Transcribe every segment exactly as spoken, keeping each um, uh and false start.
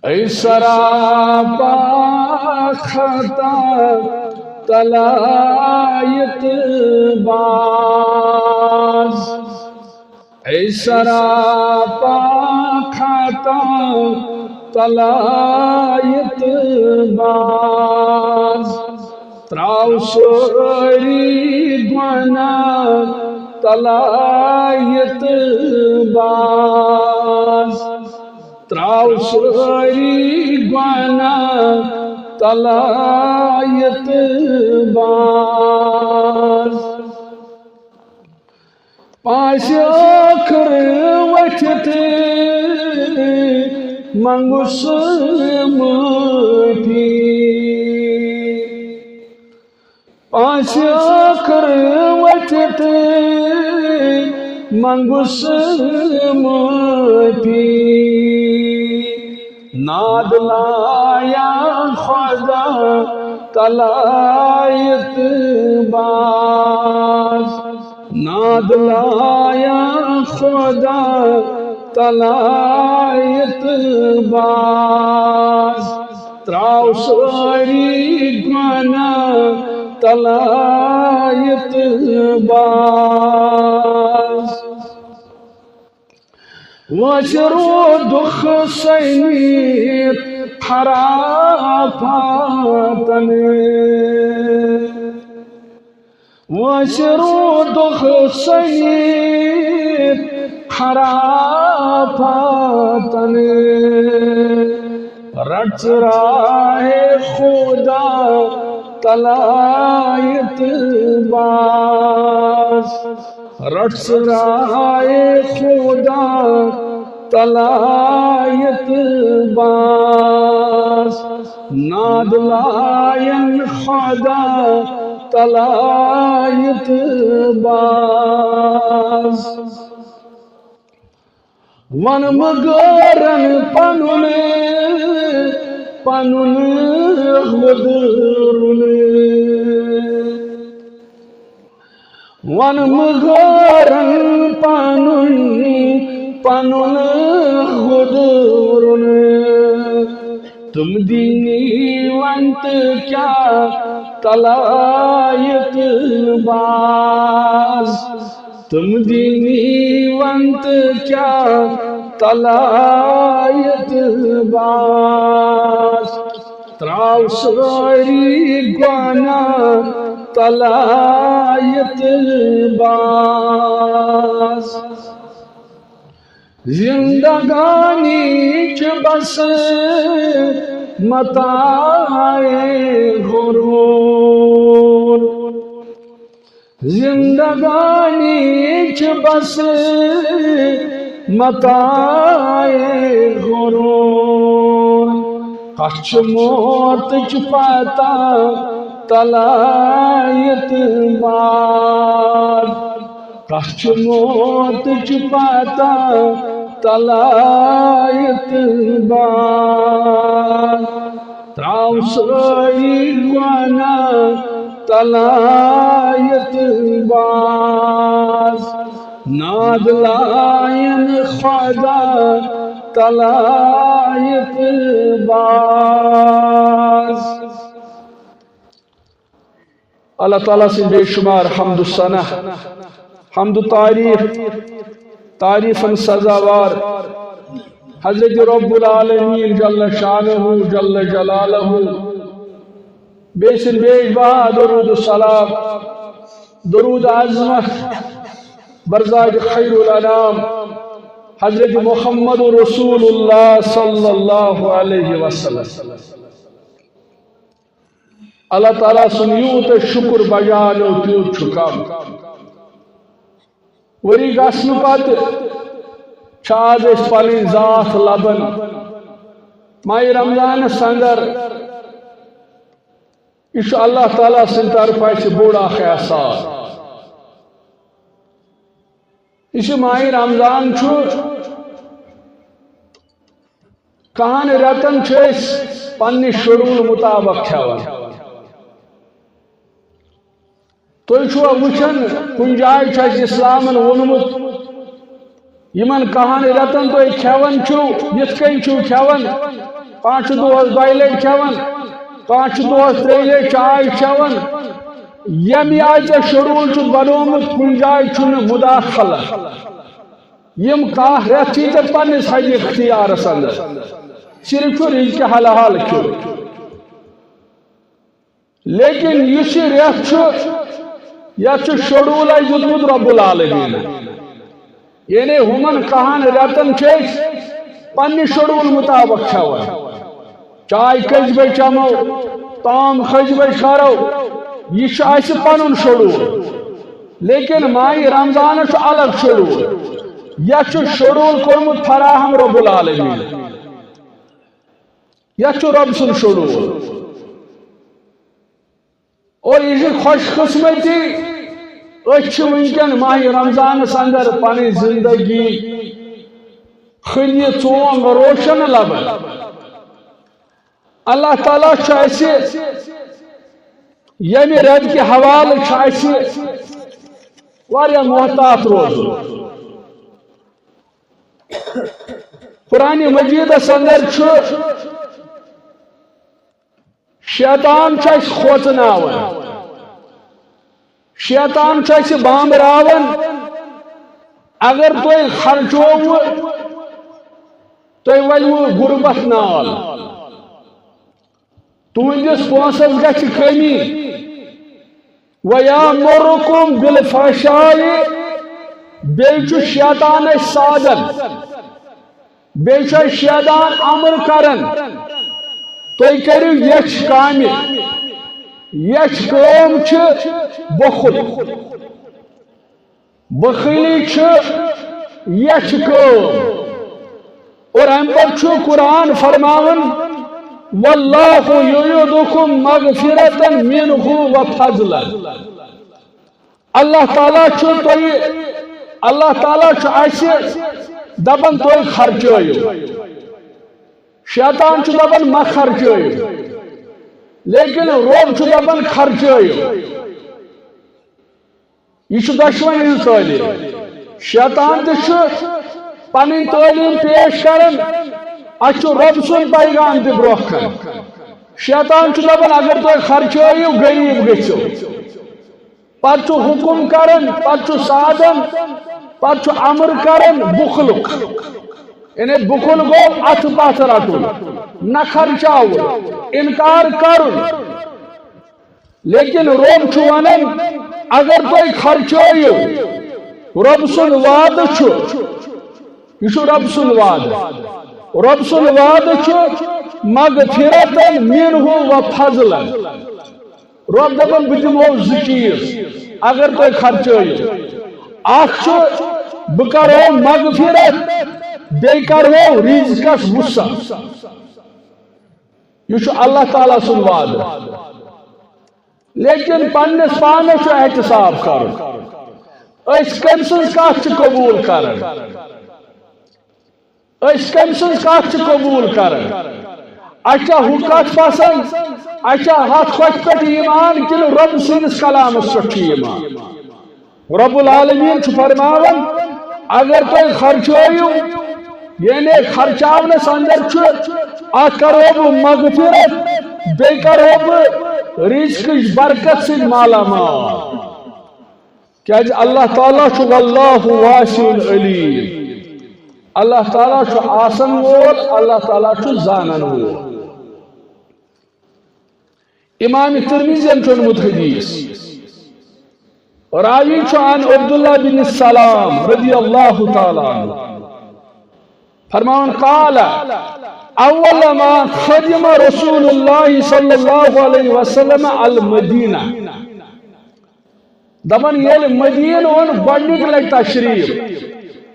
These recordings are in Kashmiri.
اے سراپا خطا تلایت باز، اے سراپا خطا تلایت باز، تراو سٲری گۄناہ تلایت باز۔ تراو سٲری گۄناہ تلایت باز۔ پانسہِ ٲخٕر ؤتھِتھ منٛگُس معٲفی۔ پانسہِ ٲخٕر ؤتھِتھ منٛگُس معٲفی۔ ناد لایا خدا تلایت باز، ناد لایا خدا تلایت باز، تراو سٲری گۄناہ تلایت باز۔ وٲنٛسہِ روٗدُکھ سٔنِتھ خرافاتن، وٲنٛسہِ روٗدُکھ سٔنِتھ خرافاتن۔ رٹ راہِ خدا تلایت باز، رٹ راہِ خدا تلایت باز، ناد لاین خدا تلایت باز۔ ون مغٲرن پنُن، پنُن گُدرُن۔ ون مغٲرن پنُن، پنُن گُدرُن۔ تِم دِنی ون تہٕ کیٛاہ تلایت باز۔ تِم دِنی ون تہٕ کیٛاہ تلایت باز۔ تراو سٲری گۄناہ تلایت باز۔ زندگانی چھ بس متاع غرور۔ زندگانی چھ بس متاع غرور۔ کس چھ موتچ پتہ تلایت باز۔ کس چھ موتچ پتہ تلایت باز۔ تراو سٲری گۄناہ تلایت باز۔ ناد لاین خدا تلایت باز۔ اللہ تعالیٰ سٕنٛدۍ بے شمار حمد و ثنا، حمد و تعریف، تعریفن سزاوار حضرت رب العالمین جل شانہ جل جلالہ، بیٚیہِ سٕنٛدۍ بیش بہا درود و سلام، درود عظمت، برزاج خیر الانام حضرت محمد رسول اللہ صلی اللہ علیہ وسلم۔ اللہ تعالیٰ سُنٛد یوٗت أسۍ شُکُر بجاونو، تیوٗت چھُ کم۔ ؤری گژھنہٕ پتہٕ چھِ آز أسۍ پنٕنۍ ذات لبان۔ ماہِ رمضانس اندر یہِ چھُ اللہ تعالیٰ سٕنٛدِ طرفہٕ اَسہِ بوٚڑ اکھ احسان۔ یُس یہِ ماہِ رمضان چھُ، کہن رٮ۪تن چھِ أسۍ پننہِ شیڈول مطابق کھٮ۪وان۔ تُہۍ چھِوا وٕچھان، کُنہِ جایہِ چھُ اَسہِ اسلامن ووٚنمُت، یِمن کہن رٮ۪تن تُہۍ کھٮ۪وان چھِو، یِتھ کٔنۍ چھِو کھٮ۪وان، کانٛہہ چھُ دۄہس دۄیہِ لٹہِ کھٮ۪وان، کانٛہہ چھُ دۄہس ترٛیٚیہِ لٹہِ چاے چٮ۪وان۔ ییٚمہِ آیہِ ژےٚ شیڈول چھُتھ بنوومُت، کُنہِ جایہِ چھُنہٕ مداخلت۔ یِم کاہ رٮ۪تھ چھِ ژےٚ پننِس حدِ اختیارس اندر، صرف چھُ رزقہِ حلال کھیوٚن۔ لیکن یُس یہِ رٮ۪تھ چھُ، یتھ چھُ شیڈول اسہِ دیُتمُت رب العالمین۔ یعنی ہُمن کاہن رٮ۪تن چھِ أسۍ پننہِ شیڈول مطابق کھٮ۪وان۔ چاے کٔژِ بجہِ چٮ۪مو، تام کٔژِ بجہِ کرو، یہِ چھُ اسہِ پنُن شیڈول۔ لیکن ماہِ رمضانس چھُ الگ شیڈول۔ یتھ چھُ شیڈول کوٚرمُت فراہم رب العالمین۔ یتھ چھُ رب سُنٛد شیڈول۔ اور یہِ چھِ خوش قسمتی، أسۍ چھِ وٕنکٮ۪ن ماہِ رمضانس اندر پنٕنۍ زندگی ہٕنٛدۍ یہِ ژونگ روشن لبان۔ اللہ تعالیٰ چھُ اسہِ ییٚمہِ رٮ۪تہٕ کہِ حوالہٕ چھُ اسہِ واریاہ محتاط روزُن۔ قرآن مجیدس اندر چھُ شیطان چھُ اسہِ کھوژناوان، شیطان چھُ اسہِ بامبراوان۔ اگر تُہۍ خرچووٕ، تُہۍ ؤلِوٕ غربت نال، تُہنٛدِس پونٛسس گژھِ کمی۔ وَيَأْمُرُكُمْ بِالْفَحْشَاءِ، بیٚیہِ چھُ شیطان اسہِ سادن، بیٚیہِ چھُ اسہِ شیطان امر کران، تُہۍ کٔرِو یچھ کامہِ۔ یچھ کٲم چھِ بخل۔ بخیلی چھِ یچھ کٲم۔ اور امہِ پتہٕ چھُ قرآن فرماوان، "واللہ یعدکم مغفرة منہ و فضلا۔" اللہ تعالیٰ چھُ تۄہہِ، اللہ تعالیٰ چھُ اسہِ دپان تُہۍ خرچٲیِو۔ شیطان چھُ دپان مہ خرچٲیِو، لیکن رب چھُ دپان خرچٲیِو۔ یہِ چھُ دۄشوٕنی ہٕنٛز تعلیٖم۔ شیطان تہِ چھُ پنٕنۍ تعلیٖم پیش کران، اسہِ چھُ رب سُنٛد پیغام تہِ برونٛہہ کَنہِ۔ شیطان چھُ دپان اگر تُہۍ خرچٲیِو، غریٖب گٔژھِو۔ پتہٕ چھُ حکم کران، پتہٕ چھُ سادن، پتہٕ چھُ امر کران بخلُک۔ یعنی بخل گوٚو اتھٕ پتھ رٹُن، نہ خرچاوُن، انکار کرُن۔ لیکن رب چھُ ونان، اگر تُہۍ خرچٲیِو، رب سُنٛد وعدٕ چھُ، یہِ چھُ رب سُنٛد وعدٕ۔ رب سُنٛد وعدٕ چھُ مغفرتاً منہ و فضلاً۔ رب دپان، بہٕ دِمو زٕ چیٖز اگر تُہۍ خرچٲیِو۔ اکھ چھُ، بہٕ کرہو مغفرت، بیٚیہِ کرہو رزقس وسعت۔ یہِ چھُ اللہ تعالیٰ سُنٛد وعدٕ۔ لیکن پننِس پانس چھُ احتساب کرُن۔ أسۍ کٔمۍ سٕنٛز کتھ چھِ قبول کران؟ أسۍ کٔمۍ سٕنٛز کتھ چھِ قبول کران؟ اچھا، ہُہ کتھ پسند؟ اچھا، ہتھ کتھ پٮ۪ٹھ ایمان کِنہٕ رۄب سٕنٛدِس کلامس پٮ۪ٹھ چھُ ایمان؟ رب العالمین چھُ فرماوان، اگر تُہۍ خرچٲیِو، یعنی خرچاونس اندر چھُ، اکھ کرو بہٕ مغفرت، بیٚیہِ کرو بہٕ رزقٕچ برکت سۭتۍ مالا مال۔ کیازِ اللہ تعالیٰ چھُ واللہ واسع علیم۔ اللہ تعالیٰ چھُ آسن وول، اللہ تعالیٰ چھُ زانن وول۔ امام ترمذین چھُ اوٚنمُت حدیث، راوی چھُ عن عبداللہ بن سلام رضی اللہ تعالیٰ عنہ۔ فرماوان، قال، اول ما قدم رسول اللہ صلی اللہ علیہ وسلم المدینہ۔ دپان، ییٚلہِ مدینہ اوٚن گۄڈنِچ لٹہِ تشریف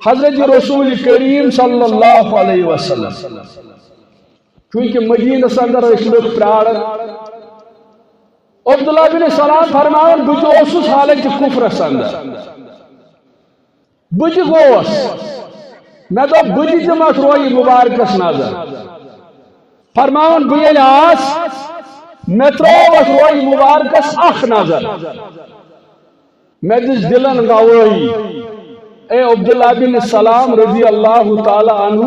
حضرت رسول کریم صلی اللہ علیہ وسلم، چونکہ مدینس اندر ٲسۍ لُکھ پراران۔ عبداللہ بن سلام فرماوان، بہٕ تہِ اوسُس حالت کفرس اندر۔ بہٕ تہِ گوس۔ مےٚ دوٚپ، بہٕ تہِ دِمہٕ اتھ رویہِ مُبارکس نظر۔ فرماوان، بہٕ ییٚلہِ آس، مےٚ ترٛوو اتھ رویہِ مُبارکس اکھ نظر۔ مےٚ دِژ دِلن گوٲہی، اے عبداللہ بن سلام رضی اللہ تعالیٰ عنہ،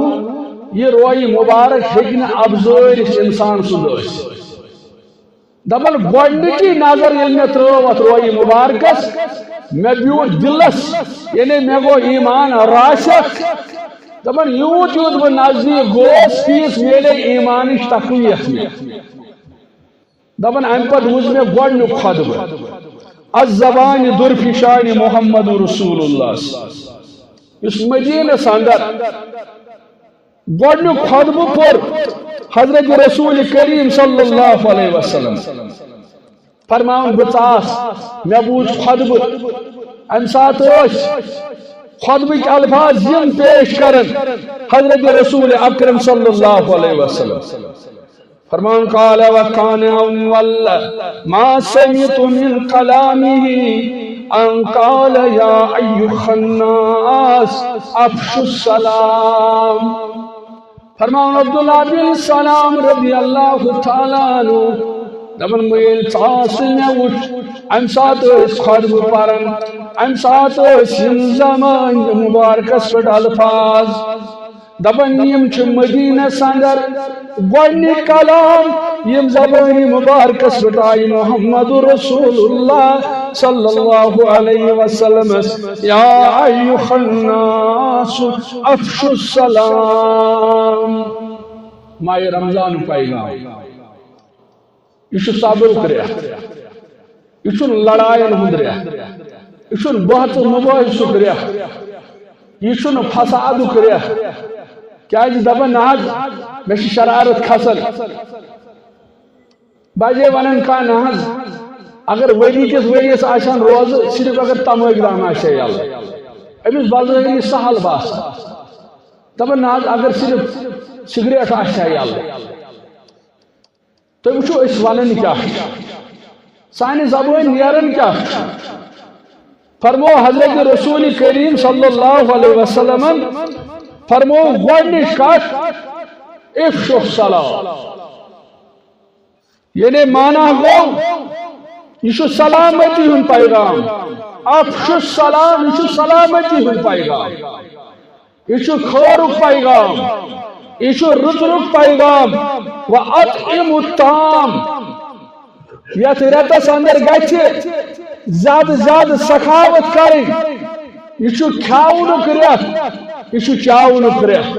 یہِ رویہِ مُبارک ہیٚکہِ نہٕ افزٲرِس اِنسان سُنٛد ٲسِتھ۔ دَپان، گۄڈٕنِچی نظر ییٚلہِ مےٚ ترٲو اَتھ رویہِ مُبارکَس، مےٚ بیوٗٹھ دِلَس، یعنی مےٚ گوٚو ایٖمان راسِخ۔ دَپان، یوٗت یوٗت بہٕ نزدیٖک گوس، تیٖژ میلے ایٖمانٕچ تقویت مےٚ۔ دَپان، اَمہِ پَتہٕ وُچھ مےٚ گۄڈٕنیُک خطبہٕ، از زبانِ درفشانِ محمد رسول اللہ، یُس مدیٖنَس اندر گۄڈٕنیُک خطبہٕ پوٚر حضرت رسول کریم صلی اللہ علیہ وسلم۔ فرماوان، بہٕ ژاس، مےٚ بوٗز خطبہٕ۔ اَمہِ ساتہٕ ٲسۍ خطبٕکۍ الفاظ یِم پیش کران حضرت رسول اکرم صلی اللہ علیہ وسلم۔ فرمان، قال وكان أول ما سمعت من كلامه أن قال يا أيها الناس أفشوا السلام۔ فرماوان عبداللہ بن سلام رضی اللہ تعالیٰ عنہ، دَپان، بہٕ ییٚلہِ ژاس، مےٚ وُچھ، اَمہِ ساتہٕ ٲسۍ خطبہٕ پران، اَمہِ ساتہٕ ٲسۍ یِم زبانہِ مُبارکس پٮ۪ٹھ الفاظ۔ دَپان، یِم چھِ مدیٖنَس اندر گۄڈٕنِکۍ کلام، یِم زبانہِ مُبارکس پٮ۪ٹھ آیہِ محمد رسول اللہ صلی اللہ علیہ وسلمس، یا ایھا الناس افشوا السلام۔ ماہِ رمضان پیغام۔ یہِ چھُ صبرُک رٮ۪تھ۔ یہِ چھُنہٕ لڑاین ہُنٛد رٮ۪تھ۔ یہِ چھُنہٕ بحث و مباحثُک رٮ۪تھ۔ یہِ چھُنہٕ فسادُک رٮ۪تھ۔ کیازِ دپان، نہ حظ، مےٚ چھِ شرارت کھسان۔ بجے ونان کانٛہہ، نہ حظ، اگر ؤری کِس ؤریس آسن روزٕ، صرف اگر تمٲکۍ دان آسہِ ہا یلہٕ، أمِس بظٲہر یہِ سہل باسان۔ دپان، نہ حظ، اگر صرف سگریٹ آسہِ ہا یلہٕ۔ تُہۍ وٕچھِو، أسۍ وَنان کیٛاہ چھُ، سانہِ زبٲنۍ نیران کیٛاہ چھُ۔ فرمو حضرت رسول کریم صلی اللہ علیہ وسلمن، فرمو گۄڈٕنِچ کتھ، افشوا السلام۔ یعنی معنی گوٚو، یہِ چھُ سلامتی ہُنٛد پیغام۔ افشوا السلام، یہِ چھُ سلامتی ہُنٛد پیغام۔ یہِ چھُ خٲرُک پیغام، یہِ چھُ رٕژرُک پیغام۔ وَأَطْعِمُوا الطَّعَامَ۔ یَتھ رٮ۪تَس اندر گژھِ زیادٕ زیادٕ سخاوت کرٕنۍ۔ یہِ چھُ کھیاونُک رٮ۪تھ، یہِ چھُ چاونُک رٮ۪تھ۔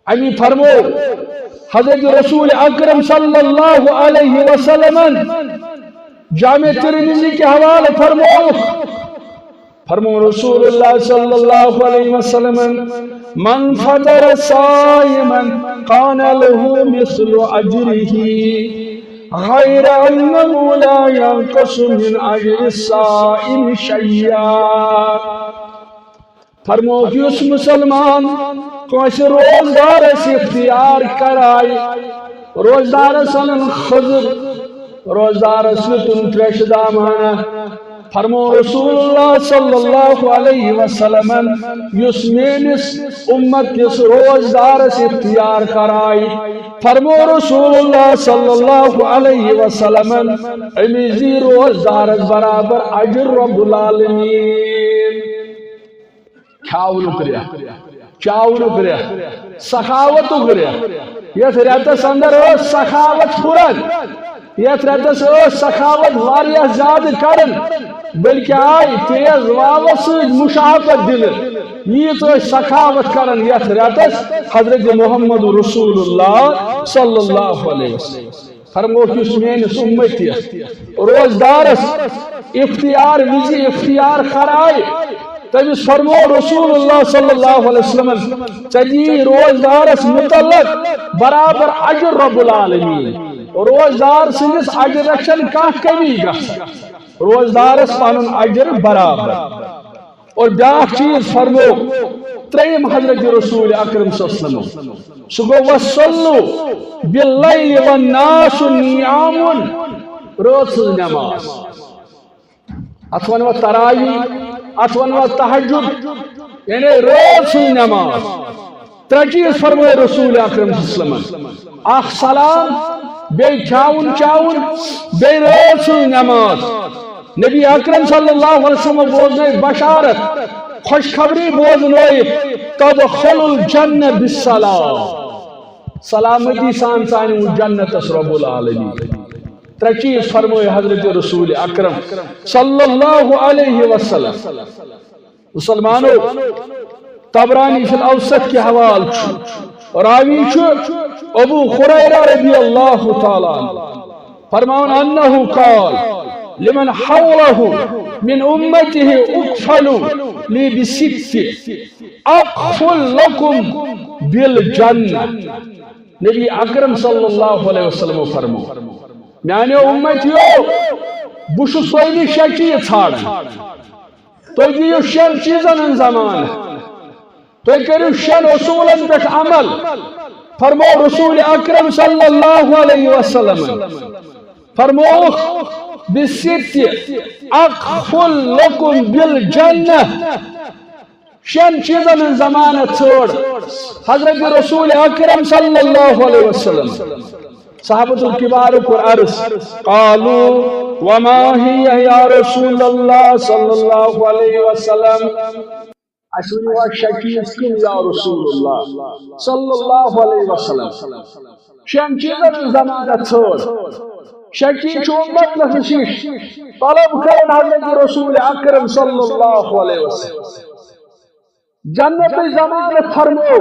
امی فرمو حضرت رسول اکرم صلی اللہ علیہ وسلمن جامع ترمذی کے حوالے فرمو، فرمو رسول اللہ صلی اللہ علیہ وسلم، من فطر صائما كان له مثل أجره غير أنه لا ينقص من أجر الصائم شيئا۔ فرمووُکھ، یُس مسلمان کٲنٛسہِ روزدارس افطار کرایہِ، روزدارس انن خضر، روزدارس نیُتن تریشہِ دامانہ، فرمو رسول اللہ صلی اللہ علیہ وسلمن، یُس میٲنِس امت کِس روزدارس افطار کرایہِ، فرمو رسول اللہ صلی اللہ علیہ وسلمن، أمِس دی روزدارس برابر اجر رب العالمین۔ کھیاونُک رٮ۪تھ، چاونُک رٮ۪تھ، سخاوتُک رٮ۪تھ۔ یتھ رٮ۪تس اندر ٲس سخاوت ہُران، یتھ رٮ۪تس ٲس سخاوت واریاہ زیادٕ کران، بلکہ آے تیز واوس سۭتۍ مشابہت دِنہٕ۔ ییٖژ ٲسۍ سخاوت کران یتھ رٮ۪تس حضرت محمد رسول اللہ صلی اللہ علیہ وسلم۔ فرمووُکھ، یُس میٲنِس اُمتی روزدارس افطار وِزِ افطار کرایہِ، تٔمِس فرمو رسول اللہ صلی اللہ علیہ وسلمن، ژےٚ دِیی روزدارس متعلق برابر اجر رب العالمین۔ روزدار سٕنٛدِس اجرس چھنہٕ کانٛہہ کمی گژھان، روزدارس پنُن اجر برابر۔ اور بیاکھ چیز فرمو، ترٛیٚیِم حضرت رسول اکرم صلی اللہ علیہ وسلم، سُہ گوٚو، وصلوا باللیل والناس نِیامٌ، رٲژ ہٕنٛز نماز۔ اتھ ونوا تراویح، اتھ ونوا تہجد، یعنی رٲژ ہٕنٛز نماز۔ ترٛےٚ چیز فرمٲے رسول اکرم صلی اللہ علیہ وسلمن۔ اکھ سلام، بیٚیہِ کھیاوُن چاوُن، بیٚیہِ رٲژ ہٕنٛز نماز۔ نبی اکرم صلی اللہ علیہ وسلم بوزنٲے بشارت، خوشخبری بوزنٲیِتھ، تدخل الجنہ بالسلام، سلامتی سان ژٕ اَنہِ جنتس رب العالمین۔ ترٛےٚ چیٖز فرمٲے حضرت رسول اکرم صلی اللہ علیہ وسلم۔ مسلمانو، طبرانی فی الاوسط کہِ حوالہٕ چھُ، راوی چھُ ابو ہریرہ رضی اللہ تعالیٰ عنہ، فرماوان، انہ قال لمن حولہ من امتہ اکفلوا لی بست اکفل لکم بالجنہ۔ نبی اکرم صلی اللہ علیہ وسلم فرمو، میانیو امتیو، بہٕ چھُس تۄہہِ نِش شےٚ چیٖز ژھانڈان۔ تُہۍ دِیِو شٮ۪ن چیٖزن ہُنٛد ضمانت۔ تُہۍ کٔرِو شٮ۪ن اصوٗلن پٮ۪ٹھ عمل۔ فرمو رسول اکرم صلی اللہ علیہ وسلم، فرمووُکھ، بست اکفل لکم بالجنہ۔ شٮ۪ن چیٖزن ہٕنٛز ضمانت ژھٲر حضرت رسول اکرم صلی اللہ علیہ وسلم۔ صحابۃ الکبار کوٚر عرض، قالوا وما هي یا رسول اللہ صلی اللہ علیہ وسلم۔ اَسہِ ؤنِو، آ شےٚ چیٖز کٕم یا رسول اللہ صلی اللہ علیہ وسلم؟ شٮ۪ن چیٖزن ہٕنٛز ضمانت ژھٲر۔ شےٚ چیٖز چھُ امت نفس نِش طلب کران حضرت رسول اکرم صلی اللہ علیہ وسلم۔ جنتٕچ ضمانت فرمو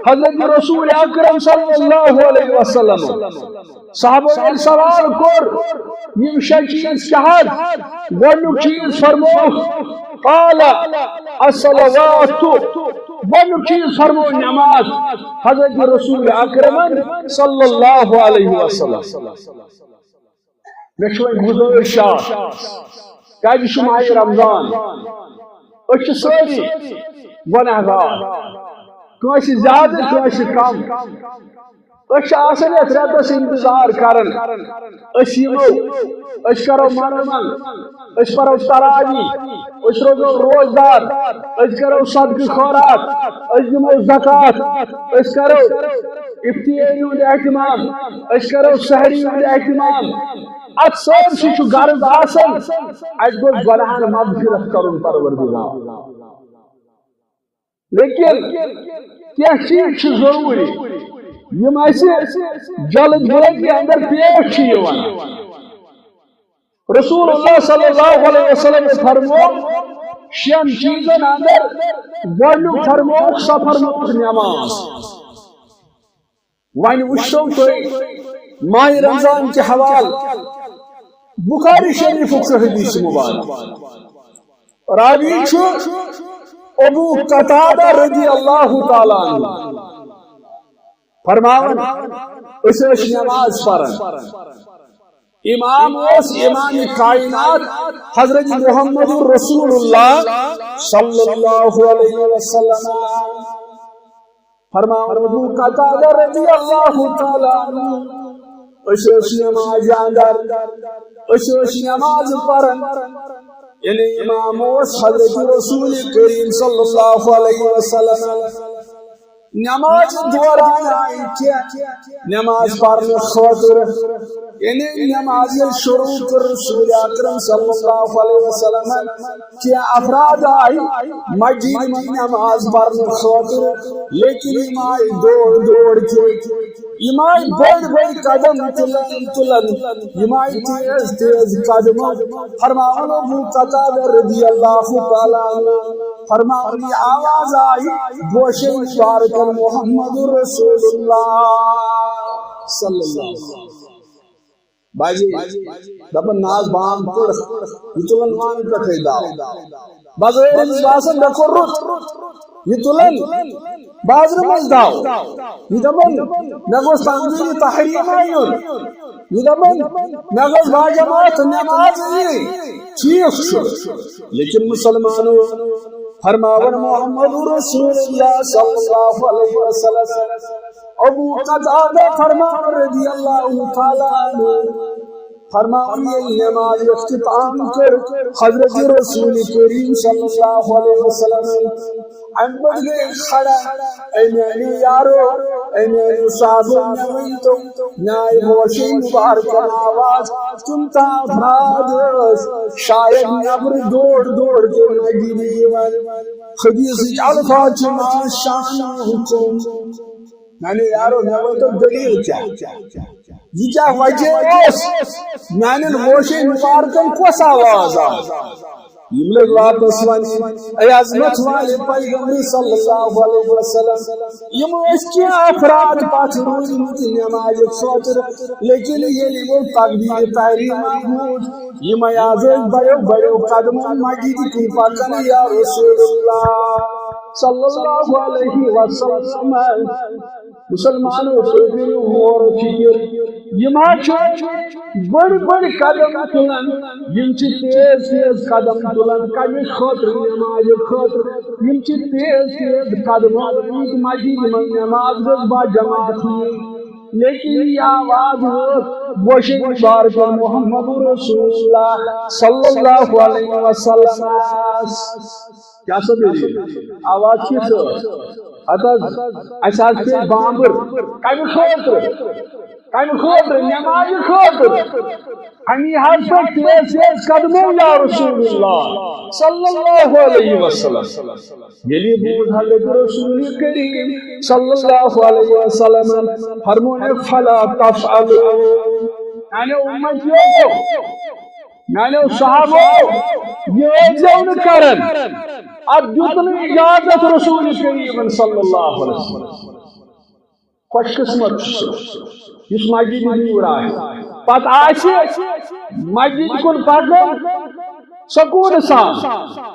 حضرت رسول اکرم صلی اللہ علیہ وسلم۔ صحابہ ییٚلہِ سوال کوٚر، یِم شےٚ چیٖز کیٛاہ حظ؟ گۄڈٕنیُک چیٖز فرمو، قال الصلوات، گۄڈٕنیُک چیٖز فرمو نماز۔ حضرت رسول اکرمن صلی اللہ علیہ وسلم۔ مےٚ چھُ وۄنۍ گُزٲرِش، کیٛازِ چھُ ماہِ رمضان، أسۍ چھِ سٲری گۄناہ گار، کٲنٛسہِ زیادٕ، کٲنٛسہِ کم۔ أسۍ چھِ آسان یتھ رٮ۪تس انتظار کران، أسۍ یِمو، أسۍ کرو منٛدٕ منٛدٕ، أسۍ پرو تراویح، أسۍ روزو روزدار، أسۍ کرو صدقہٕ خٲرات، أسۍ دِمو زکوٰۃ، أسۍ کرو افطاری ہُنٛد اہتمام، أسۍ کرو سحری ہُنٛد اہتمام۔ اتھ سٲرسٕے چھُ غرض آسان، اسہِ گوٚژھ گۄناہن مغفرت کرُن پروردگار۔ لیکن کینٛہہ چیٖز چھِ ضروٗری، یِم اَسہِ جلد بٲزی اندر پیش چھِ یِوان۔ رسول اللہ صلی اللہ علیہ وسلم فرمو، شٮ۪ن چیٖزن اندر گۄڈٕنیُک فرمووُکھ، سۄ فرمووُکھ نماز۔ وۄنۍ وٕچھو تُہۍ ماہِ رمضان کہِ حوالہٕ بخاری شریفُک سُہ حدیث مبارک۔ راوی چھُ ابو قتادہ رضی اللہ تعالیٰ عنہ فرماوان، أسۍ ٲسۍ نماز پران، امام اوس امام کائنات حضرت محمد رسول اللہ صلی اللہ علیہ وسلم۔ فرماوان ابو قتادہ رضی اللہ تعالیٰ عنہ، أسۍ ٲسۍ نماز اندر، أسۍ ٲسۍ نماز پران، یعنی امام اوس حضرت رسول کریم صلی اللہ علیہ وسلم۔ نماز دوران آیہِ کینٛہہ نماز پرنہٕ خٲطرٕ، یعنی نماز ییٚلہِ شروع کٔر رسول اکرم صلی اللہ علیہ وسلمن، کینٛہہ افراد آیہِ مسجد منٛز نماز پرنہٕ خٲطرٕ، لیکن یِم آیہِ دور دور کے، یِم آیہِ بٔڑۍ بٔڑۍ قدم تُلان تُلان، یِم آیہِ تیز تیز قدم۔ فرماوان ابو قتادہ رضی اللہ تعالیٰ عنہ، فرماوان، یہِ آواز آیہِ گوشے مبارکن محمد رسول اللہ صلی اللہ علیہ وسلم۔ بازے دپان، نہ حظ، بانگ پٔر، یہِ تُلن وانہٕ پٮ۪ٹھے داو۔ بظٲہر أمِس باسان، مےٚ کوٚر رُت، یہِ تُلن بازرٕ منٛز داو۔ یہِ دپان، مےٚ گوٚژھ تقبیٖرِ تحریٖمہ یُن۔ یہِ دپان، مےٚ گوٚژھ باجماعت نماز یِنۍ۔ ٹھیٖک چھُ، لیکن مسلمانو، فرماوان محمد رسول اللہ صلی اللہ علیہ وسلم، ابو قتادہ فرماوان رضی اللہ تعالیٰ عنہ، فرماوان ییٚلہِ نماز اختتام کٔر حضرت رسول کریم صلی اللہ علیہ وسلم، امہِ پتہٕ گٔے کھڑا، اے میانیو یارو، اے میانیو صحابو، مےٚ ؤنۍ تو، مےٚ آیہِ ہوشے مبارکن آواز، تِم تام افراد ٲسۍ شاید نٮ۪برٕ دورٕ دورٕ تہِ مسجدِ یِوان۔ حدیثٕکۍ الفاظ چھِ ما شانہٕ حکم۔ میانیو یارو، مےٚ ؤنۍ تو دٔلیٖل کیٛاہ؟ یہِ کیٛاہ وجہ اوس؟ میانٮ۪ن ہوشے مبارکن کۄس آواز آو؟ یِم لٔگۍ واپس ونٕنۍ، اے عظمت والے پیغمبر صلی اللہ علیہ وسلم، یِم ٲسۍ کینٛہہ افراد پتھ روٗدمٕتۍ نمازِ خٲطرٕ، لیکن ییٚلہِ یِمو تکبیر تحریمہ بوٗز، یِمے آز ٲسۍ بڑیو بڑیو قدمو مسجدِ کُن پکان، یا رسول اللہ صلی اللہ علیہ وسلم۔ مسلمانو، تُہۍ کٔرِو غور و فکر، یِم حظ چھِ بٔڑۍ بٔڑۍ قدم تُلان، یِم چھِ تیز تیز قدم تُلان کمہِ خٲطرٕ؟ نمازِ خٲطرٕ۔ یِم چھِ تیز تیز قدم تُلان، مسجدِ منٛز نماز گٔژھ با جماعت یِنۍ۔ لیکن یہِ آواز وٲژ گوشہِ مبارک محمد رسول اللہ صلی اللہ علیہ وسلم۔ کیٛاہ سا دٔلیٖل؟ آواز کِژھ ٲس؟ ہتہٕ حظ، اَسہِ حظ پیٚیہِ بامبر۔ کَمہِ خٲطرٕ؟ کَمہِ خٲطرٕ؟ نٮ۪مازِ خٲطرٕ۔ اَمی حظ پٮ۪ٹھ تیز تیز قدمو یا رسول اللہ صلی اللہ علیہ وسلم۔ ییٚلہِ یہِ بوٗز حضرت رسول کریم صلی اللہ علیہ وسلم فرموو، فلا تفعلوا۔ میانیو امتیو، میانیو صحابو، یہِ ٲسۍزیو نہٕ کران۔ اتھ دیُت نہٕ اجازت رسول کریمن صلی اللہ علیہ وسلم۔ خوش قسمت چھُ سُہ، یُس مسجدِ نوٗر آسہِ۔ پتہٕ آسہِ مسجدِ کُن پکان سکوٗن سان،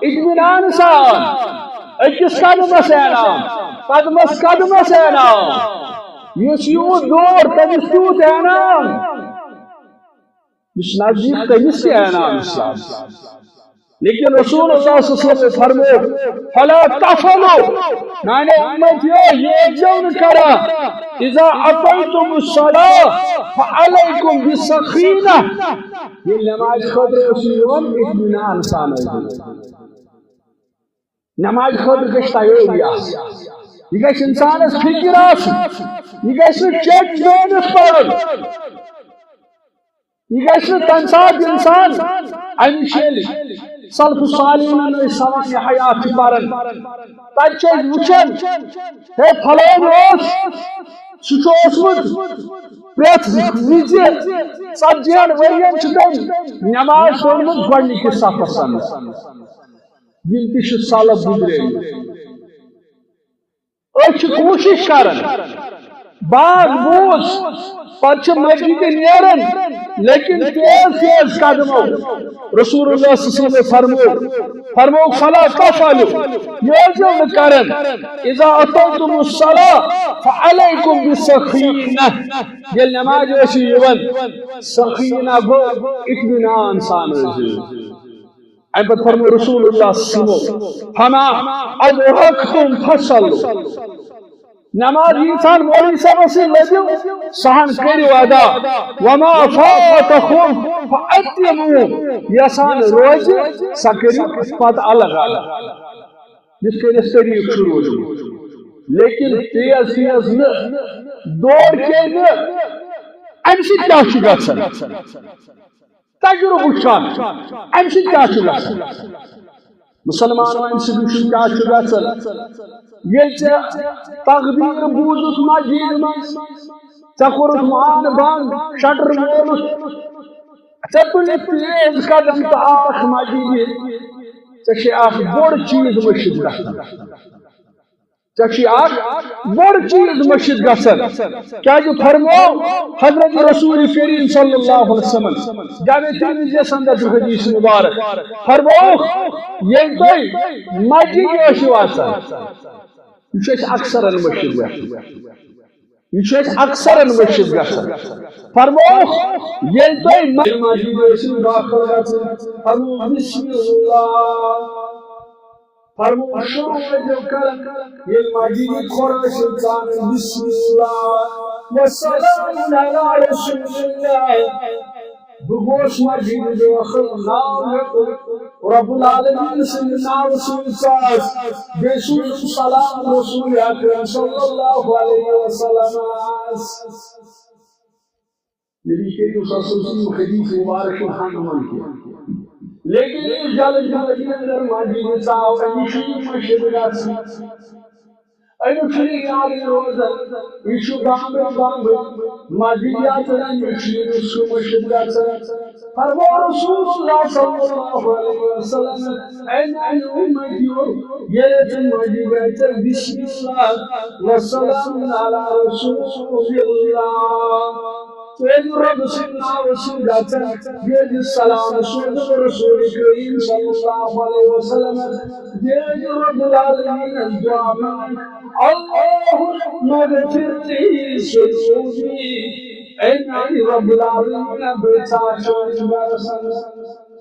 اطمینان سان، أکِس قدمس انعام، قدمس قدمس انعام۔ یُس یوٗت دوٗر، تٔمِس تیوٗت انعام۔ یُس نزدیٖک، تٔمِس تہِ انعام سان۔ لیکن رسول اللہ صلی اللہ علیہ وسلم فرموو، فلا تفعلوا، میانیو امتیو، یہِ ٲسۍزیو نہٕ کران، اذا اتیتم الصلاة فعلیکم بالسکینہ۔ ییٚلہِ نمازِ خٲطرٕ ٲسِو یِوان، اطمینان سان ٲسِو۔ نمازِ خٲطرٕ گژھِ تیٲری آسٕنۍ۔ یہِ گژھِ انسانس فکر آسٕنۍ۔ یہِ گژھِ نہٕ چیٚتۍ زٲنِتھ پرُن۔ یہِ گژھِ نہٕ تَمہِ ساتہٕ اِنسان، اَمہِ چھِ ییٚلہِ سلف صالحیٖنَن ٲسۍ سوانح حیات چھِ پَران، تَتہِ چھِ أسۍ وٕچھان، ہے، فلٲنۍ اوس، سُہ چھُ اوسمُت پرٛٮ۪تھ وِزِ ژتجِہَن ؤرِین چھِ تٔمۍ نٮ۪ماز پٔرمٕژ گۄڈٕنِکِس صفَس اَنٛدر۔ یِم تہِ چھِ سلف گُزریمٕتۍ۔ أسۍ چھِ کوٗشِش کران، باغ بوٗز، پتہٕ چھِ مسجدِ نیران، لیکن تیز تیز قدمو۔ رسول اللہ صلی اللہ علیہ وسلم فرموو، فرموو، فلا تفعلوا، یہِ ٲسۍزیو نہٕ کران، اذا اتیتم الصلاة فعلیکم بالسکینہ، ییٚلہِ نمازِ ٲسِو یِوان، سکینہ گوٚو اطمینان سان ٲسِو۔ اَمہِ پتہٕ فرموو رسول اللہ صلی اللہ علیہ وسلم، فما ادرکتم فصلوا۔ نماز ییٖژہن مولوی صٲبس سۭتۍ لٔبِو، سۄ ہن کٔرِو ادا۔ وما فاتکم فاتموا۔ یۄس ہن روزِ، سۄ کٔرِو پتہٕ الگ الگ۔ یِتھ کٔنۍ اَسہِ طریٖقہٕ چھُ روٗدمُت۔ لیکن تیز تیز نہٕ، دورٕ کیٚنٛہہ نہٕ۔ اَمہِ سۭتۍ کیٛاہ چھُ گژھان؟ تجربہٕ وٕچھان، اَمہِ سۭتۍ کیٛاہ چھُ گژھان؟ مُسلمانو، اَمہِ سۭتۍ وٕچھُن کیٛاہ چھُ گژھان۔ ییٚلہِ ژےٚ تقبیٖر بوٗزُتھ مسجدِ منٛز، ژےٚ کوٚرُتھ محلہٕ بنٛد، شٹر وولُتھ، ژےٚ تُلِتھ تیز قدم تہٕ آکھ مسجدِ، ژےٚ چھے اکھ بوٚڑ چیٖز مٔشِتھ گژھان۔ ژےٚ چھُے اکھ بوٚڑ چیٖز مٔشِتھ گژھان۔ کیازِ فرموو حضرت رسول کریم صلی اللہ علیہ وسلم، جامع ترمذیس اندر چھُ حدیث مبارک، فرمووُکھ، ییٚلہِ تُہۍ مسجد ٲسِو آسان، یہِ چھُ اَسہِ اکثرن مٔشِتھ گژھان۔ یہِ چھُ اَسہِ اکثرن مٔشِتھ گژھان۔ فرمووُکھ، ییٚلہِ تُہۍ مسجد ٲسِو دٲخل گژھان، فرمووُکھ، بسم اللہ۔ فرموو شروع ٲسۍزیو کران، ییٚلہِ مسجدِ کھۄر ٲسِو ژانان، بسم اللہ، والسلام علی رسول اللہ۔ بہٕ گوس مسجد دٲخل، ناو ہیوٚتُم رب العالمین سٕنٛدِ ناوٕ سۭتۍ ساس، بیٚیہِ سوٗزُم سلام رسول اکرم صلی اللہ علیہ وسلمس۔ نبی کریم صلی اللہ علیہ وسلم سٕنٛدِ حدیث مبارک چھُنہٕ ہنٛگ منٛگ کینٛہہ۔ لیکن یُس جلد جلدی اندر مسجد ژاو، أمِس چھُ یہِ مٔشِتھ گژھان۔ أمِس چھُنہٕ یادٕے روزان، یہِ چھُ بامبرِ بامبرِ مسجد اژان، أمِس چھُ یہِ نُسخہٕ مٔشِتھ گژھان۔ فرموو رسول اللہ صلی اللہ علیہ وسلم، اے میانہِ اُمتیو، ییٚلہِ ژٕ مسجد اژکھ، بسم اللہ، وسلام علی رسول اللہ۔ تُہۍ ٲسِو رۄبہٕ سٕنٛدِ ناوٕ سۭتۍ گژھان، بیٚیہِ دِ سلام سوزُن رسول کریم صلی اللہ علیہ وسلم۔ بیٚیہِ دِ رۄب العالمینس دُعا منٛگ، اللہم اغفر لی ذنوبی۔ اے میانہِ رۄب العالمین، بہٕ ژاو چٲنِس گرس منٛز۔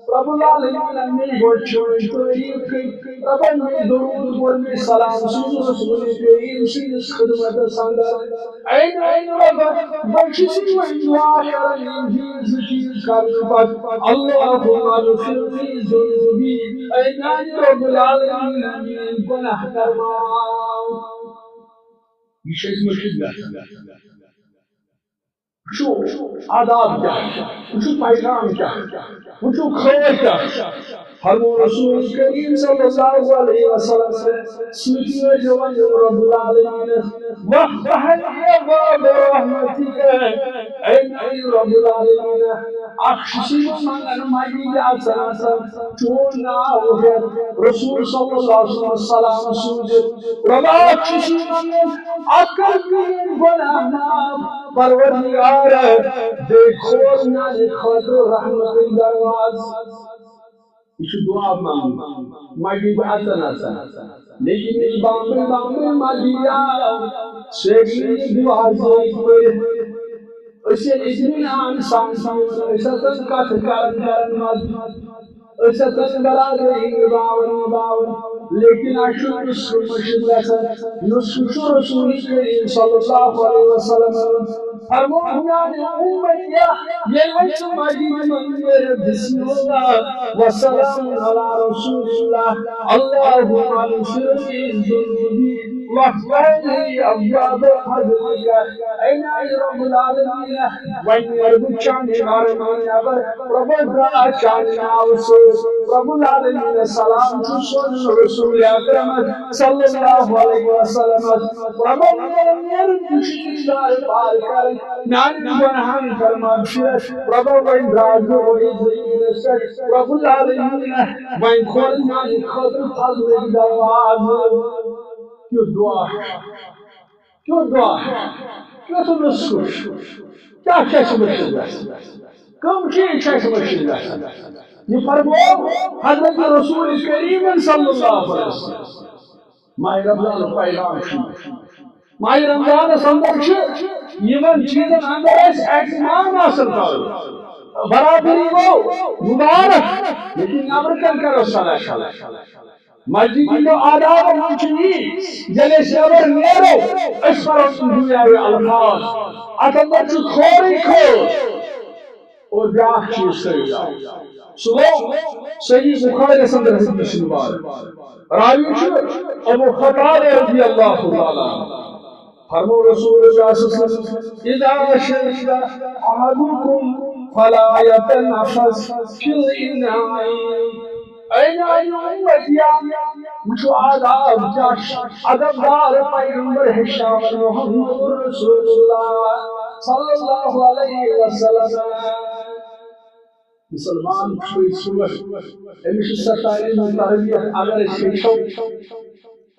رب العالمینن مےٚ گۄڈٕ چٲنۍ تعریٖف کٔرۍ، ربن مےٚ درود پوٚر، مےٚ سلام سوٗز رسول کریم سٕنٛدِس خدمتس اندر۔ اے میانہِ رۄب، بہٕ چھُس یہِ وۄنۍ دُعا کران یِم چیٖز، زٕ چیٖز کرنہٕ پتہٕ، اللہم اغفر لی ذنوبی، اے میانہِ رب العالمین، میٲنۍ گۄناہ کر معاف۔ یہِ چھُ اَسہِ مٔشِتھ گژھان۔ وٕچھِو آداب کیٛاہ چھِ، وٕچھِو پیغام کیٛاہ چھِ، وٕچھِو خٲر کیٛاہ چھِ۔ فرموو رسول کریم صلی اللہ علیہ وسلم، سۭتی ٲسۍ وَنان رب العالمینس، وافتح لی ابواب رحمتک، اے میانہِ رب العالمین، اکھ چھُس بہٕ منگان مسجد اژان اژان چون ناو ہیٚتھ۔ رسول صلی اللہ علیہ وسلم سلام سوٗزِتھ، رۄبا چھُس بہٕ منگان، اکھ کر میٲنۍ گۄناہ معاف۔ پروردگار، بیٚیہِ کھول میانہِ خٲطرٕ رحمتٕکۍ دروازٕ۔ یہِ چھُ دُعا منٛگُن، مسجد اژان اژان۔ لیکن ییٚلہِ بامبرِ بامبرِ مسجد آو، سٲری یہِ دُعا زٲج پٔرِتھ۔ أسۍ ییٚلہِ اطمینان سان چھِ یِوان، أسۍ ہسا چھِ کتھٕ کران کران مسجد۔ أسۍ ہسا چھِ برادری نِباوان نِباوان، لیکن اَسہِ چھُ نُسخہٕ مٔشِتھ گژھان۔ نُسخہٕ چھُ رسول کریم صلی اللہ علیہ وسلم۔ فرموو، میانہِ اُمتیا، ییٚلہِ وۄنۍ ژٕ مسجد منٛز نیرکھ، بسم اللہ، وسلام علی رسول اللہ، اللہم اغفر لی ذنوبی، وافتح لی ابواب فضلک۔ اے میانہِ رب العالمین، وۄنۍ نیرٕ بہٕ چانہِ گرٕ منٛز نٮ۪بر، رۄبا درٛاس چانہِ ناوٕ سۭتۍ۔ رب العالمین سلام چھُ سوزان رسول اکرمس صلی اللہ علیہ وسلمس۔ رۄبا میون نیرُن تہِ چھُ دیٖدار پار کران، میانٮ۪ن گۄناہن کر مغفرت۔ رۄبا وۄنۍ درٛاس بہٕ رویِتھ زٔمیٖنس پٮ۪ٹھ۔ رب العالمین، وۄنۍ کھول میانہِ خٲطرٕ فضلٕکۍ دروازٕ۔ کیُتھ دُعا چھُ، کیُتھ دُعا چھُ، کیُتھ نُسخہٕ چھُ، کیٛاہ چھُ اَسہِ مٔشِتھ گژھان؟ کٕم چیٖز چھِ اَسہِ مٔشِتھ گژھان؟ یہِ فرموو حضرت رسول کریم صلی اللہ علیہ وسلم۔ ماہِ رمضانُک پیغام چھُ۔ ماہِ رمضانس اندر چھِ یِمن چیٖزن اندر اَسہِ اہتمام آسان کرُن، برابری گوٚو مبارک، لیکن نٮ۪برٕ کَنہِ کرو صدقہ۔ مسجد ہٕنٛدیو آدابو منٛز چھُ یی، ییٚلہِ أسۍ نٮ۪بر نیرو، أسۍ پرو دُنیاوی الفاظ۔ اتھ اندر چھُ کھورٕے کھور۔ اور بیاکھ چیٖز سۭتۍ آو۔ سُہ گوٚو صحیح بخاریس اندر حدیث مبارک۔ راوی چھُ ابو قتادہ رضی اللہ تعالیٰ عنہ۔ فرموو رسول اللہ صلی اللہ علیہ وسلم، اذا شرب احدکم فلا یتنفس فی الاناء۔ اے میانہِ اُمتیا، وٕچھِو آداب کیٛاہ چھِ۔ ادبدار پیغمبر ہیٚچھناوان محمد رسول اللہ صلی اللہ علیہ وسلم۔ مسلمان چھُ ژوٗر، أمِس چھِ سۄ تعلیٖم و تربیت، اگر أسۍ ہیٚچھو،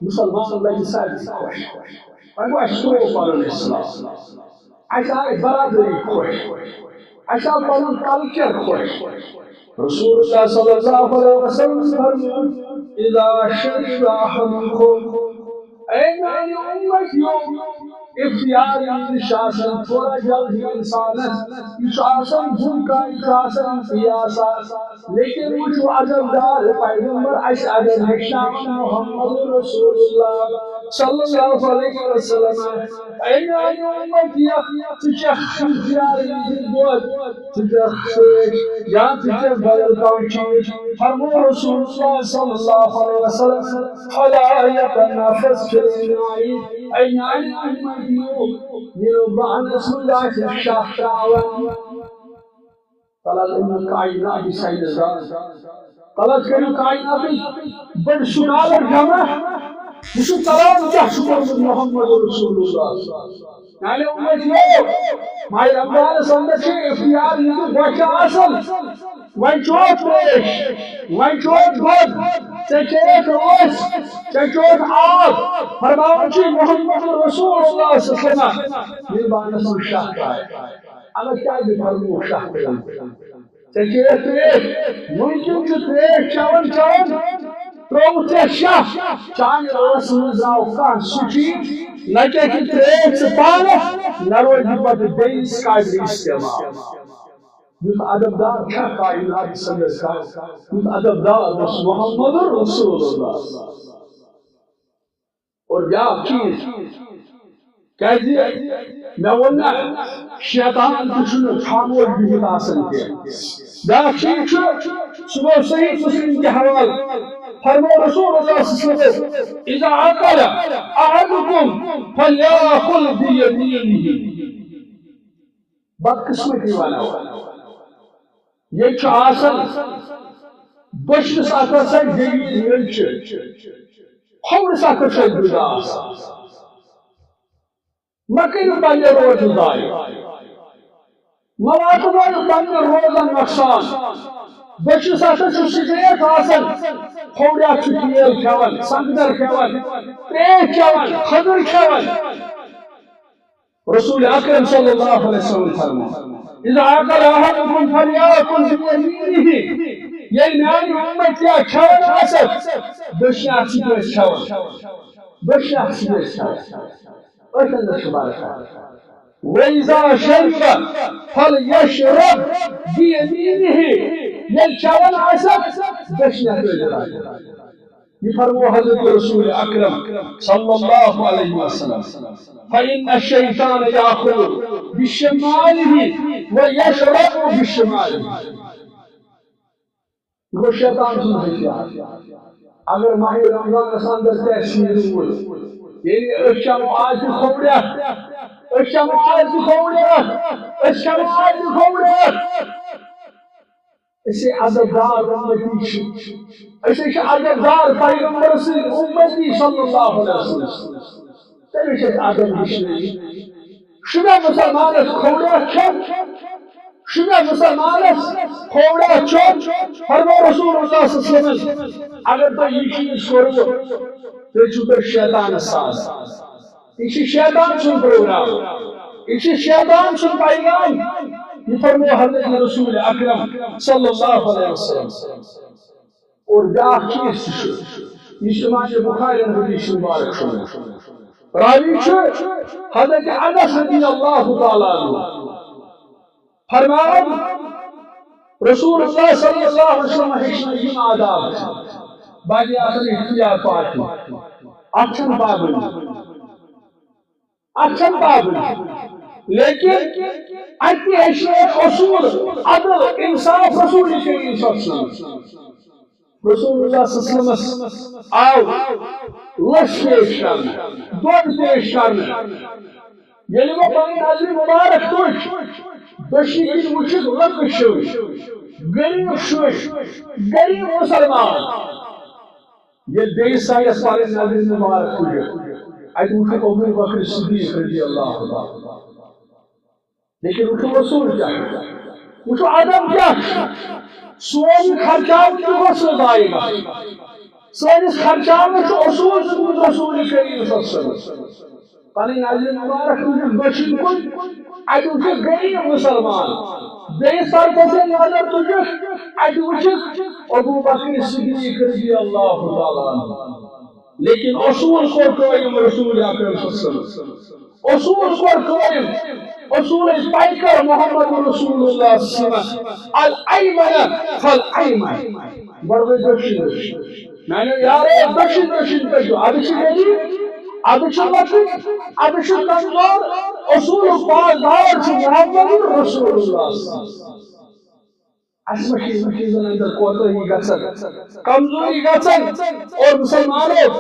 مسلمان لگہِ سارنٕے خۄش۔ وۄنۍ گوٚو اَسہِ ترٛوو پَنُن اِسلام، اَسہِ آے برادری خۄش، اَسہِ آو پَنُن کلچر خۄش۔ رسول اللہ صلی اللہ علیہ وسلم فرموو، اذا شرب احدکم، اے میانہِ اُمتیو، افطار ییٚلہِ چھُ آسان تھوڑا جلدی اِنسانس، یہِ چھُ آسان بُھکا، یہِ چھُ آسان پیاسا۔ لیکن وٕچھِو ادبدار پیغمبر اَسہِ اگر ہیٚچھناوان محمد رسول اللہ صلی اللہ علیہ وسلم، اے میانہِ امتیا، ژٕ چکھ شیشتار یہِ دۄد، ژٕ چکھ تریش، یا ژٕ چکھ بدل کانٛہہ چیٖز۔ فرموو رسول اللہ صلی اللہ علیہ وسلم، فلا یتنفس فی الاناء، اے میانہِ امتیو، ییٚلہِ بانس منٛز آسہِ شاہ تراوان۔ تَلہٕ حظ أنِو کائناتٕچ ساینس دان۔ تَلہٕ حظ کٔرِو کائناتٕچ بٔڑ سکالر جمع۔ وٕچھِو تَلہٕ حظ کیٛاہ چھُ کوٚرمُت محمد رسول اللہ۔ میانہِ امتیو، ماہِ رمضانس اندر چھِ افطار یہِ تہِ بۄچھِ آسان۔ وۄنۍ چوکھ تریش، وۄنۍ چوکھ دۄد، ژےٚ چیٚیَتھ اوس، ژےٚ چوکھ آب۔ فرماوان چھُ محمد رسول اللہ صلی اللہ علیہ وسلم، ییٚلہِ بانس منٛز شاہ ترٛایہِ۔ اَلگ کیٛازِ فرموو شاہ ترٛٲوِتھ؟ ژےٚ چیٚیَتھ ترٛیش، وٕنکیٚن چھُ ترٛیش چٮ۪وان چٮ۪وان، ترٛووُتھ ژےٚ شاہ، چانہِ ٲسہٕ منٛز درٛاو کانٛہہ سُہ چیٖز، نہ چیٚکھ یہِ ترٛیش ژٕ پانَس، نہ روزِ یہِ پَتہٕ بیٚیِس قابلِ استعمال۔ یُتھ ادب دار چھا کائنات سنگت کا، یُتھ ادب دار اوس محمد رسول اللہ۔ اور بیاکھ چیٖز، کیازِ مےٚ ووٚن نہ، شیطان تہِ چھُنہٕ خاموش بِہِتھ آسان کینٛہہ۔ بیاکھ چیٖز چھُ، سُہ گوٚو صحیح مسلم کہِ حوالہٕ۔ فرموو رسول اللہ صلی اللہ علیہ وسلم، اذا اکل احدکم فلیاکل بیمینہ۔ بدقسمتی ونو۔ ییٚتہِ چھُ آسان دٔچھنِس اَتھَس سۭتۍ جٔویٖز میٚژِ، کھوورِس اَتھَس سۭتۍ غذا آسان۔ مہ کٔرِو پننہِ روزٕ ضایع۔ مہ واتنٲیِو پننہِ روزن نۄقصان۔ دٔچھنِس اَتھَس چھُ سِگریٹ آسان، کھوورِ اَتھٕ چھُ تیل کھٮ۪وان، سنگتر کھٮ۪وان، ترٛیش چٮ۪وان، کھٔزٕر کھٮ۪وان۔ رسول اکرم صلی اللہ علیہ وسلم فرموو، اذا اکل احدکم فلیاکل بیمینہ، ییٚلہِ میانہِ امتیا کھٮ۪وان آسٮ۪کھ، دٔچھنہِ اَتھٕ سۭتۍ ٲسۍ کھٮ۪وان، دٔچھنہِ اَتھٕ سۭتۍ ٲسۍ کھٮ۪وان، أتھۍ اندر چھُ برکت۔ واذا شرب فلیشرب بیمینہ، ییٚلہِ چٮ۪وان آسٮ۪کھ، دٔچھنہِ اَتھٕ ٲسۍ چٮ۪وان۔ یہ فرموو حضرت رسول اکرم صلی اللہ علیہ وسلم، فإن الشیطان یأکل بشمالہ و یشرب بشمالہ۔ گوٚو شیطان سُنٛد ہتھیار۔ اگر ماہِ رمضانس اندر تہِ اَسہِ یہِ روٗد، یعنی أسۍ چمو آز تہِ کھوورِ اَتھٕ، أسۍ چمو آز تہِ کھوورِ اَتھٕ، أسۍ چمو آز تہِ کھوورِ اَتھٕ۔ أسۍ ہے ادب دار امتی چھِ۔ أسۍ ہے چھِ ادب دار پیغمبر سٕنٛدۍ امتی صلی اللہ علیہ وسلم۔ تٔمِس چھِ أسۍ ادب ہیٚچھنٲوِتھ۔ شُبہ مُسلمانس کھوورِ اَتھٕ کھیوٚن، شُبہ مُسلمانس کھوورِ اَتھٕ چیوٚن۔ فرموو رسول اللہ صلی اللہ علیہ وسلم، اگر تۄہہِ یہِ چیٖز کوٚروٕ، تیٚلہِ چھُو تُہۍ شیطانس ساز۔ یہِ چھُ شیطان سُنٛد پروگرام۔ یہِ چھُ شیطان سُنٛد پیغام۔ یہِ فرموو حضرت رسول اکرم صلی اللہ علیہ وسلم۔ اور بیاکھ چیٖز تہِ چھُ، یُس امام بخاری حدیث مبارک چھُ۔ راوی چھُ حضرت انس رضی اللہ تعالیٰ عنہ۔ فرماوان، رسول اللہ صلی اللہ علیہ وسلم ہیٚچھنٲوۍ یِم آداب۔ بعضے آسان اختیار پاٹھۍ۔ اَتھ چھَنہٕ پابندی۔ اَتھ چھَنہٕ پابندی۔ لیکن اَتہِ تہِ ہیٚچھنٲوۍ اصوٗل، عدل، انصاف رسول کریم صلی اللہ علیہ وسلم۔ رسول اللہ صلی اللہ علیہ وسلمس آو لٔژھ پیش کرنہٕ، دۄد پیش کرنہٕ۔ ییٚلہِ وۄنۍ پنٕنۍ نظرِ مُبارک تُج، دٔچھِنۍ کِنۍ وٕچھِتھ لۄکٕٹۍ شُرۍ، غریٖب شُرۍ، غریٖب مُسلمان، ییٚلہِ بیٚیِس سایڈس پنٕنۍ نظرِ مُبارک تُجہِ، اَتہِ وٕچھُکھ ابو بکر صدیق رضی اللہ تعالیٰ۔ لیکن وٕچھِو اصوٗل کیٛاہ چھُ، وٕچھِو ادب کیٛاہ چھُ۔ سون یہِ خرچاوُن تہِ گوٚژھ نہٕ ضایع گژھُن۔ سٲنِس خرچاونَس چھُ اصوٗل دیُتمُت رسول کریم صلی اللہ علیہ وسلم۔ پنٕنۍ نظرِ مبارک تُجِکھ دٔچھِنۍ کُن، اَتہِ وٕچھِکھ غریٖب مُسلمان۔ بیٚیِس طرفس ییٚلہِ نظر تُجِکھ، اَتہِ وٕچھِکھ ابو بکر صدیق رضی اللہ تعالیٰ عنہ۔ لیکن اصوٗل کوٚر قٲیِم رسول اکرم صلی اللہ علیہ وسلم۔ اصوٗل کوٚر قٲیِم۔ اصوٗلٕچ پیکر محمد رسول اللہ صلی اللہ علیہ وسلم۔ الایمن فالایمن۔ گۄڈٕ گٔے دٔچھِنۍ دٔچھِنۍ۔ میٛانیو یارو، دٔچھِنۍ دٔچھِنۍ پٔکِو۔ اَدٕ چھِ غریٖب۔ ادٕ چھُ لۄکُٹ، ادٕ چھُ کمزور، اصوٗلُک پاسدار چھُ محمد رسول اللہ۔ اسہِ ما چھِ یِمن چیٖزن اندر کوتٲہی گژھان، کمزوری گژھان۔ اور مسلمانو،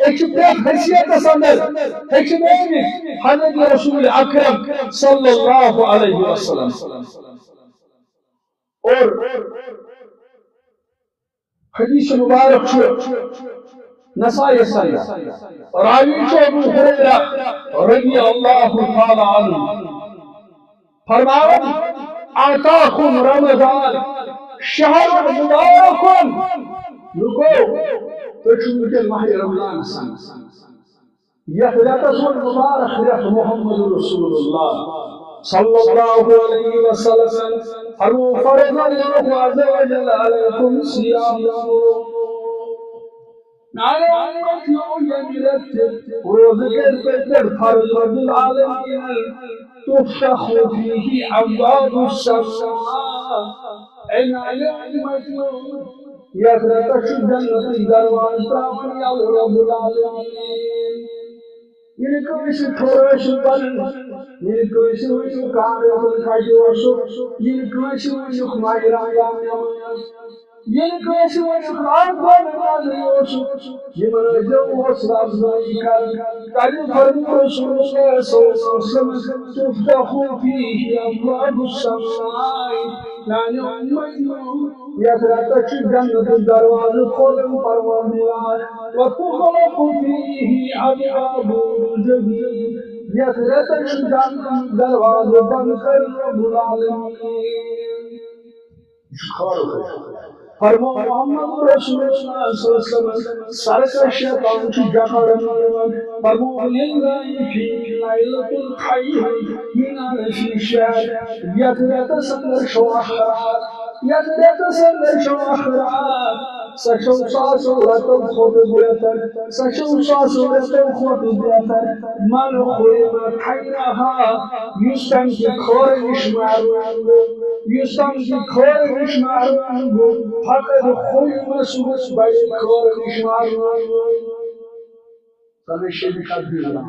أسۍ چھِ پرٛٮ۪تھ حیثیتس اندر ہیٚچھنٲومٕتۍ حضرت رسول اکرم صلی اللہ علیہ وسلم۔ اور حدیث مبارک چھُ نسائی صحیح۔ راوی چھُ ابو ہریرہ رضی اللہ تعالی عنہ۔ فرماوان، آتاکم رمضان شہر مبارک۔ لوکو، تُہۍ چھِو وٕنکیٚن ماہِ رمضانس اندر۔ یتھ رٮ۪تس منٛز مبارک رٮ۪تھ محمد رسول اللہ صلی اللہ علیہ وسلم فرمو، فرض اللہ عز وجل علیکم صیام۔ میانہِ امتیو، ییٚمہِ رٮ۪تہٕ تہِ روزٕ کٔرۍ تۄہہِ پٮ۪ٹھ فرض رب العالمین، تفتح فیہ ابواب السماء۔ اے میانہِ امتیو، یتھ رٮ۪تس چھُ جنتٕکۍ دروازٕ تراوان یلہٕ رب العالمین۔ ییٚلہِ کٲنٛسہِ ٹھوٚر ٲسِو بنان، ییٚلہِ کٲنٛسہِ ؤنِو کانٛہہ رسول کتہِ اوسُکھ، ییٚلہِ کٲنٛسہِ ؤنِو ماہِ رمضان نماز، ییٚلہِ کٲنٛسہِ ؤنِو رمضان نمازٕے اوسُکھ، یِمن ٲسۍزیو حوصلہٕ افزٲیی کران۔ تَمہِ فرموو رسول اللہ صلی اللہ علیہ وسلم، تفتح فیہ ابواب السماء۔ میانہِ امتیو، یتھ رٮ۪تس چھُ جنتُک دروازٕ کھولان پروردگار، وتغلق فیہ ابواب الجحیم۔ یتھ رٮ۪تس چھُ جنتُک دروازٕ بند کران رب العالمین۔ یہِ چھُ خٲرٕے۔ فرموو محمد رسول اللہ صلی اللہ علیہ وسلم، سرکش شیطان چھُ جکڑن منٛز۔ فرموو، للہ فی لیلۃ خیر من الف شہر۔ یتھ رٮ۪تس اندر چھُ اکھ راتھ، یتھ رٮ۪تس اندر چھُ اکھ راتھ، سۄ چھو ساسو رٮ۪تو کھۄتہٕ بہتر، سۄ چھو ساسو رٮ۪تو کھۄتہٕ بہتر۔ من حرم خیرہا، یُس تَمہِ کہِ خٲرٕ نِش محروم گوٚو، یُس تَمہِ کہِ خٲرٕ نِش محروم گوٚو، فقد حرم، سُہ گوٚو بڑِ خٲرٕ نِش محروم۔ سۄ گٔے شیبہِ قدر۔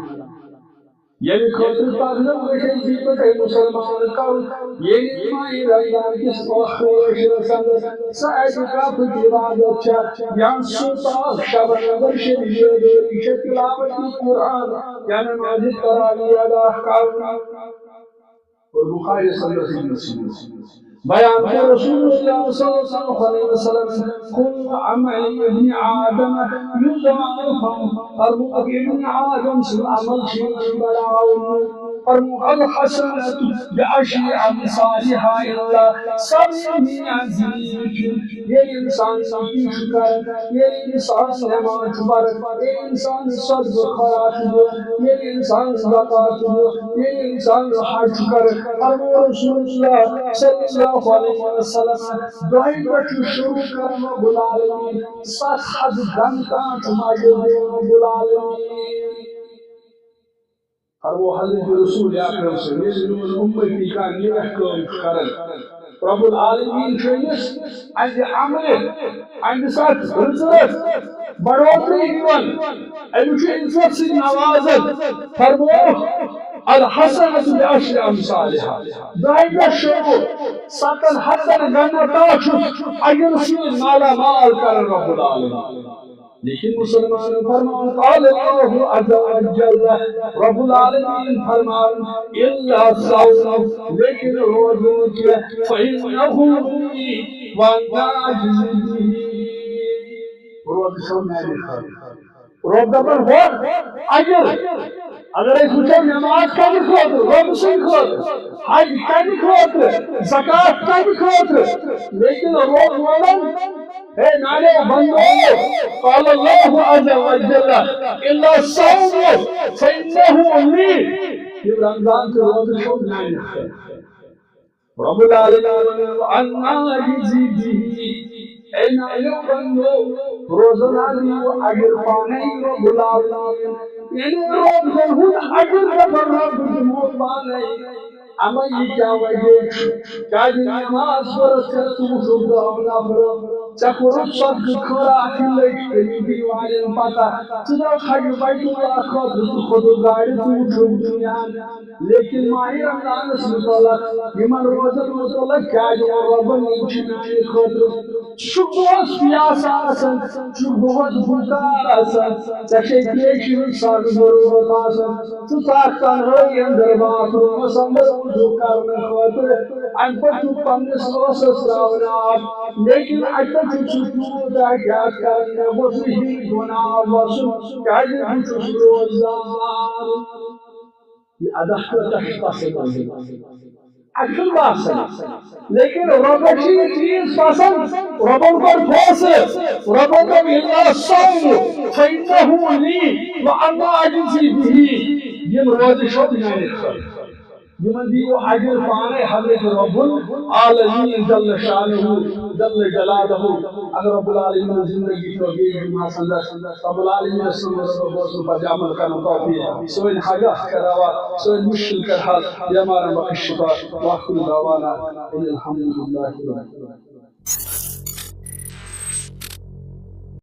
ییٚمہِ خٲطرٕ پرنہٕ وٕچھِتھ زِ پٲٹھۍ مُسلمان کرُن، ییٚلہِ ماہِ رمضان کِس ٲخری عشرس اندر سُہ اعتکافٕچ عبادت چھےٚ، یا سُہ پاک شبن اندر شب بیدٲری چھےٚ، تلاوت قرآن یا نمازِ تراویح ادا کرُن۔ اور بخاری صلی اللہ علیہ وسلم بیان کر رسول اللہ صلی اللہ علیہ وسلم، کل عمل ابن آدم یضاعف، فرموو ابن آدم سُنٛد عمل چھُ یِوان بڑاونہٕ۔ فرموو الحسنۃ بعشر امثالها الا سبعمائة ضعف۔ ییٚلہِ اِنسان نیکی چھُ کران، ییٚلہِ اِنسان نماز چھُ پران، ییٚلہِ اِنسان صدقہٕ خیرات چھُ دِوان، ییٚلہِ اِنسان زکات چھُ دِوان، ییٚلہِ اِنسان حج چھُ کران، فرموو رسول اللہ صلی اللہ علیہ وسلم، دۄہہِ پٮ۪ٹھ چھُ شروع کران رب العالمین، ستھ ہتھ گنٹہٕ چھُ ماجد دِوان رب العالمین۔ فرموو حضرت رسول اکرم صلی اللہ علیہ وسلم، ییٚلہِ میون اُمتی کانٛہہ نیک کٲم چھُ کران، رب العالمین چھُ أمِس اَمہِ عملہِ، اَمہِ ساتہٕ رٕژَس بڑوتری دِوان، أمِس چھُ عزت سۭتۍ نوازان۔ فرموو، الحسنۃ بعشر امثالها، دۄہہِ پٮ۪ٹھ شروع، ستن ہتن گنٹن چھُ اجر سۭتۍ مالا مال کران رب العالمین۔ لیکن مسلمان فرمان، قال اللہ عز وجل، رب العالمین فرمان، الا الصوم، لیکن روزہ نہٕ کینٛہہ، فإنه لي وأنا أجزي به۔ روزہ چھُ میانہِ خٲطرٕ۔ رب دپان، ہو، اجر۔ اگر أسۍ وٕچھو نماز کمہِ خٲطرٕ، رۄب سٕنٛدِ خٲطرٕ، حج کمہِ خٲطرٕ، زکات کمہِ خٲطرٕ، لیکن رب ونان، ہے میانیو بندو، قال اللہ عز وجل، الا الصوم فإنه لي۔ یہِ رمضان تہٕ روزٕ چھُ میانہِ خٲطرٕ۔ رب العالمین وَنان، وَأَنَا أَجْزِي بِهِ۔ اے میانیو بندو، روزن ہُنٛد دِیِو اجر پانے رب العالمین۔ یعنی روزن ہُنٛد اجر دپان رب دِمو پانے۔ اما یہِ کیٛاہ وجہ چھُ؟ کیٛازِ نماز پٔرِتھ چھِ ژوٗنٛٹھ دَہَن نفرن؟ ژےٚ کوٚرُتھ صدقہٕ خٲراتھ، یہِ لٔج کٔمی دِنہٕ والٮ۪ن پتہ۔ ژٕ دَپَکھ حج بیت اللہ خٲطرٕ، ژٕ کھوٚتُکھ گاڑِ، ژٕ وٕچھُکھ دُنیا۔ لیکن ماہِ رمضانس متعلق، یِمن روزن متعلق کیٛازِ ووٚن رۄبن، یِم چھِ میانہِ خٲطرٕ؟ ژٕ چھُکھ دۄہس پیاسہٕ آسان، ژٕ چھُکھ دۄہس بُکار آسان، ژےٚ چھے تریشہِ ہٕنٛز سخ ضروٗرت آسان۔ ژٕ ژاکھ تنہٲیی اندر باتھ روٗمس اندر وضوٗ کرنہٕ خٲطرٕ، امہِ پتہٕ چھُکھ پننِس ٲسس تراوان آب۔ لیکن اتہِ چھُکھ ژٕ تیوٗت احتیاط کران، مےٚ گوٚژھ نہٕ یہِ گۄناہ وسُن، کیازِ بہٕ چھُس روزدار۔ یہ ادا کۭژاہ چھِ پسند آسان۔ اَسہِ چھُنہٕ باسان۔ لیکن رۄبَس چھِ یہِ چیٖز پسند۔ رۄبَن کوٚر فٲصلہٕ۔ رۄبَن دوٚپ، "إلا الصوم فإنه لي وأنا أجزي به۔" یِم روزٕ چھِ میانہِ خٲطرٕ۔ یِمن دِیِو اجر پانے حضرت رب العالمین جل شانہ، جل جلالہ۔ اگر رب العالمین زندگی تو بیٚیہِ جمعہ سندس، رب العالمین سندس رب اوس پتہ عمل کرن توفیق۔ سٲنۍ حاجات کراوا، سٲنۍ مشکل کر حل، بیمارن بخش شفا۔ وآخر دعوانا ان الحمد للہ رب العالمین۔